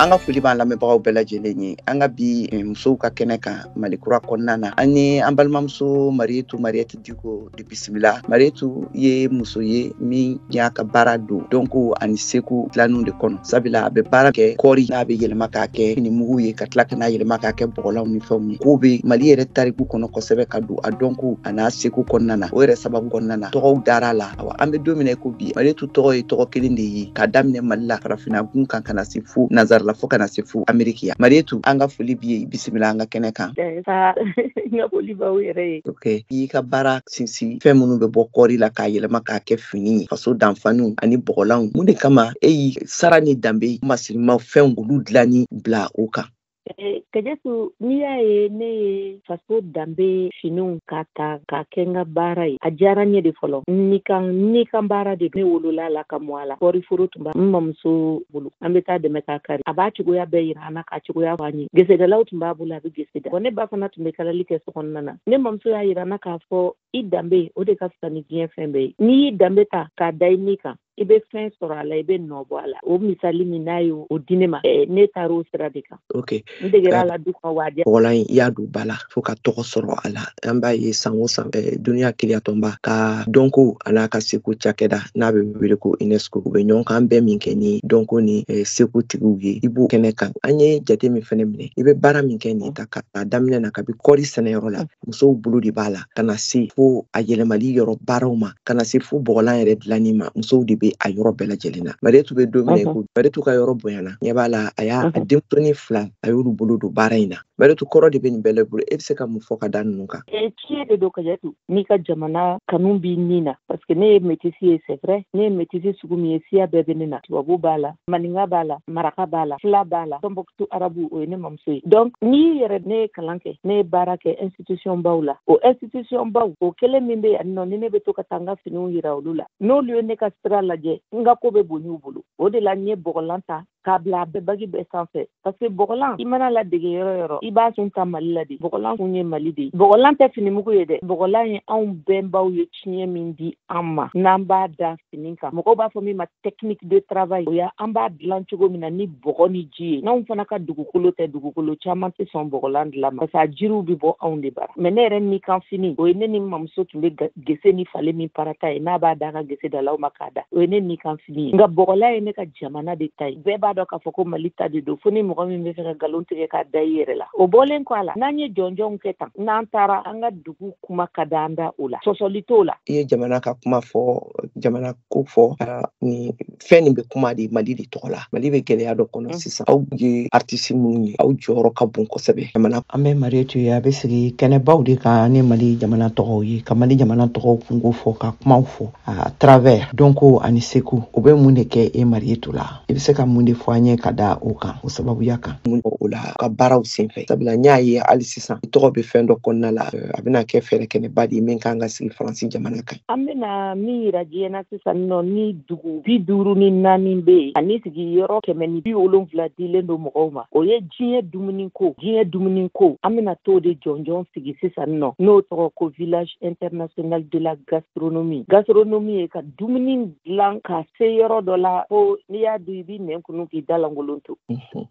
An ka foli b'an lamɛnbagaw bɛɛ lajɛlen ye. An ka bi musow ka kɛnɛ kan Mali kura kɔnɔna na, an ye an balimamuso Marietou Mariette Dicko de bisimila. Marietou ye muso ye min y'a ka baara don dɔnko ani seko dilanniw de kɔnɔ, sabula a bɛ baara kɛ kɔɔri n'a bɛ yɛlɛma k'a kɛ fini mugu ye, ka tila ka n'a yɛlɛma k'a kɛ bɔgɔlanw ni fɛnw ye. K'o bɛ Mali yɛrɛ tariku kɔnɔ kosɛbɛ ka don a dɔnko a n'a seko kɔnɔna na. O yɛrɛ sababu kɔnɔna na, tɔgɔw dara a la. Awa, an bɛ don min na i ko bi, Marietou tɔgɔ ye tɔgɔ kelen de ye k'a daminɛ Mali la, farafinna gun kan, ka na se fo Nansara la, fo ka na se fo Ameriki yan. Marietou, an ka foli b'i ye, bisimila an ka kɛnɛ kan. N ka foli b'aw yɛrɛ ye. Ok, i y'i ka baara sinsin fɛn minnu bɛ bɔ kɔɔri la k'a yɛlɛma k'a kɛ fini ye, faso danfaniw ani bɔgɔlanw. Mun de kama e y'i sara ni danbe masirima fɛnw olu dilanni bila o kan? Kajatu, n'i y'a ye ne ye faso danbe finiw ka ta k'a kɛ n ka baara ye, a diyara n ye de fɔlɔ. Ni kan baara de, ne wolola la ka mɔ a la. Kɔɔri foro tun b'a n mamuso bolo, an bɛ taa dɛmɛ k'a kari, a b'a cogoya bɛɛ yira an na, k'a cogoya fɔ an ye. Gesedalaw tun b'a bolo, a bɛ gese da. Ne ba fana tun bɛ kalali kɛ so kɔnɔna na. Ne mamuso y'a yira n na k'a fɔ i danbe, o de ka fisa ni diɲɛ fɛn bɛɛ ye. N'i y'i danbe ta k'a da i ni kan, i bɛ fɛn sɔrɔ a la, i bɛ nɔ bɔ a la. O misali min n'a ye o di ne ma, ne taara o sira de kan. N degera a la du kɔnɔ, wa a diya. Bɔgɔlan in, i y'a don ba la fo ka tɔgɔ sɔrɔ a la. An b'a ye san o san, duniya keleyatɔnba ka dɔnko a n'a ka seko cakɛda n'a bɛ wele ko UNESCO, u bɛ ɲɔgɔn kan bɛɛ min kɛ ni dɔnko ni seko tigiw ye, i b'o kɛnɛ kan. An ye jate min fɛnɛ minɛ, i bɛ baara min kɛ nin ta k'a daminɛ na kabi kɔɔri sɛnɛyɔrɔ la, musow bolo de b'a la, ka na se fo a yɛlɛmali yɔrɔ baaraw ma, ka na se fo bɔgɔlan yɛrɛ dilanni ma, musow de bɛ a yɔrɔ bɛɛ lajɛlen na. Marietou bɛ don min na, ko Marietou ka yɔrɔ bonyana, ɲɛ b'a la, a y'a denmusonin fila, a y'olu bolo don baara in na. Marietou, kɔrɔ de bɛ nin bɛɛ la bolo, e bɛ se ka mun fɔ ka da ninnu kan? Tiɲɛ de don Kajatu, n'i ka jamana kanu b'i nin na, parce que ne ye métisse ye, c'est vrai, ne ye métisse sugu min ye, siya bɛɛ bɛ ne na. Tubabu b'a la, maninka b'a la, maraka b'a la, fila b'a la, Tombouctou arabu, o ye ne mamuso ye. Donc n'i yɛrɛ, ne ye kalan kɛ, ne ye baara kɛ institution baw la. O institution baw o kelen min bɛ yan nɔ, ni ne bɛ to ka taa n ka finiw yira olu la, n'olu ye ne ka sira lajɛ, n ka ko bɛ bonya u bolo. O de la n ye bɔgɔlan ta k'a bila a bɛɛ bagi bɛɛ sanfɛ, parce que bɔgɔlan, i mana ladege yɔrɔ yɔrɔ, i b'a sun ta Mali la de. Bɔgɔlan kun ye Mali de ye. Bɔgɔlan tɛ finimugu ye dɛ, bɔgɔlan ye anw bɛnbaw ye tiɲɛ min di an ma, n'an b'a da fini kan, mɔgɔw b'a fɔ min ma technique de travail. O ya an b'a dilan cogo min na ni bɔgɔ ni ji ye. N'anw fana ka dugukolo tɛ, dugukolo caman tɛ sɔn bɔgɔlan dilan ma, parce que a jiriw bɛ bɔ anw de bara. Mais ne yɛrɛ ni kan fini, o ye ne ni mamuso tun bɛ gese ni falen min parata ye, n'a b'a da ka gese dalaw ma k'a da, o ye ne ni kan fini ye. Nka bɔgɔlan ye ne ka jamana de ta ye. Bɛɛ b'a dɔn k'a fɔ ko Mali ta de don, fo ni mɔgɔ min bɛ fɛ ka nkalon tigɛ k'a da i yɛrɛ la. O bɔlen kɔ a la, n'an ye jɔnjɔnw kɛ tan, n'an taara an ka dugu kuma ka da an da o la, sɔsɔli t'o la. I ye jamana ka kuma fɔ, jamana ko fɔ, ni fɛn nin bɛ kuma de Mali de tɔgɔ la. Mali bɛ gɛlɛya dɔ kɔnɔ sisan. Aw ye artiste minnu ye, aw jɔyɔrɔ ka bon kosɛbɛ jamana. An bɛ Marietou ye, a bɛ sigi kɛnɛbaw de kan ni Mali jamana tɔgɔw ye, ka Mali jamana tɔgɔw kungo fɔ, ka kumaw fɔ à travers dɔnko ani seko. O bɛ mun de kɛ e Marietou la? I bɛ se ka mun de fɔ an ye ka da o kan, o sababuya kan? Mun o la ka baaraw senfɛ, sabula n y'a ye hali sisan i tɔgɔ bɛ fɛn dɔ kɔnɔna la, a bɛna kɛ fɛɛrɛ kɛnɛba de ye min kan ka sigi Faransi jamana kan. An bɛna min yira diɲɛ na sisan nɔ, ni dugu 54 bɛ yen, ani sigiyɔrɔ 170 dilen don mɔgɔw ma, o ye diɲɛ dumuni ko. Diɲɛ dumuni ko, an bɛna t'o de jɔnjɔn sigi sisan nɔ, n'o tɔgɔ ko village international de la gastronomie. Gastronomie ye ka dumuni dilan ka se yɔrɔ dɔ la ko n'i y'a dun, i b'i nɛn kunu k'i da lankolon to.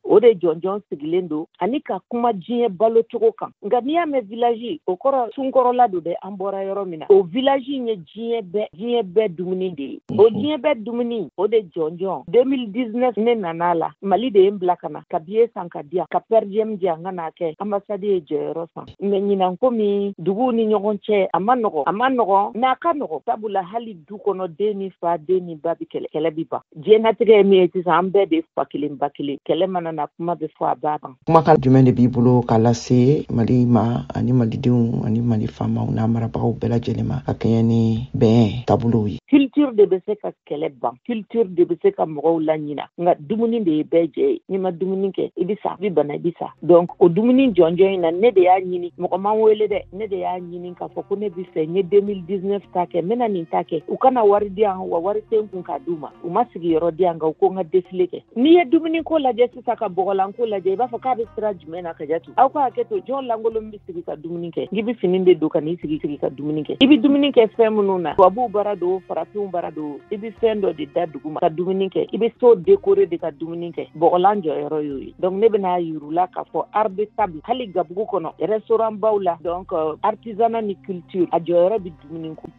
O de jɔnjɔn sigilen don, ani ka kuma diɲɛ balo cogo kan. Nka n'i y'a mɛn village, o kɔrɔ sunkɔrɔla don dɛ, an bɔra yɔrɔ min na. O village in ye diɲɛ bɛɛ dumuni de ye. O diɲɛ bɛɛ dumuni, o de jɔnjɔn, 2019 ne nana la, Mali de ye n bila ka na ka billet san ka di yan, ka per diem di yan, n ka n'a kɛ. Ambassade ye jɔyɔrɔ san. Mais ɲinan, komi duguw ni ɲɔgɔn cɛ a ma nɔgɔ, a ma nɔgɔ, mais a ka nɔgɔ, sabula hali du kɔnɔ, den ni fa, den ni ba bi kɛlɛ, kɛlɛ bi ban. Diɲɛnatigɛ ye min ye sisan, an bɛɛ de fa kelen ba kelen. Kɛlɛ mana na, kuma bɛ fɔ, a b'a ban. Kumakan jumɛn de b'i bolo k'a lase Mali ma ani malidenw ani Mali faamaw n'a marabagaw bɛɛ lajɛlen ma, ka kɛɲɛ ni bɛn taabolow ye? Culture de bɛ se ka kɛlɛ ban, culture de bɛ se ka mɔgɔw laɲina. Nka dumuni de ye bɛɛ jɛ ye. N'i ma dumuni kɛ, i bɛ sa, i bɛ bana, i bɛ sa. Donc o dumuni jɔnjɔn in na, ne de y'a ɲini, mɔgɔ man wele dɛ, ne de y'a ɲini k'a fɔ ko ne bɛ fɛ, n ye 2019 ta kɛ, n bɛna nin ta kɛ. U kana wari di yan wa, wari tɛ n kun k'a d'u ma. U ma sigiyɔrɔ jɔyɔrɔ di yan nka u ko n ka défilé kɛ. N'i ye dumuniko lajɛ sisan ka bɔgɔlanko lajɛ, i b'a fɔ k'a bɛ sira jumɛn na? Kajatu, aw ka hakɛ to, jɔn lankolon bɛ sigi ka dumuni kɛ? I bɛ fini de don ka n'i sigi sigi ka dumuni kɛ. I bɛ dumuni kɛ fɛn minnu na, tubabuw bara don, farafinw bara don, i bɛ fɛn dɔ de da duguma ka dumuni kɛ, i bɛ so décorer de ka dumuni kɛ. Bɔgɔlan jɔyɔrɔ y'o ye. Donc ne bɛna yir'u la k'a fɔ art de table, hali gabugu kɔnɔ, restaurant baw la, donc artisanat ni culture, a jɔyɔrɔ bɛ dumuni ko.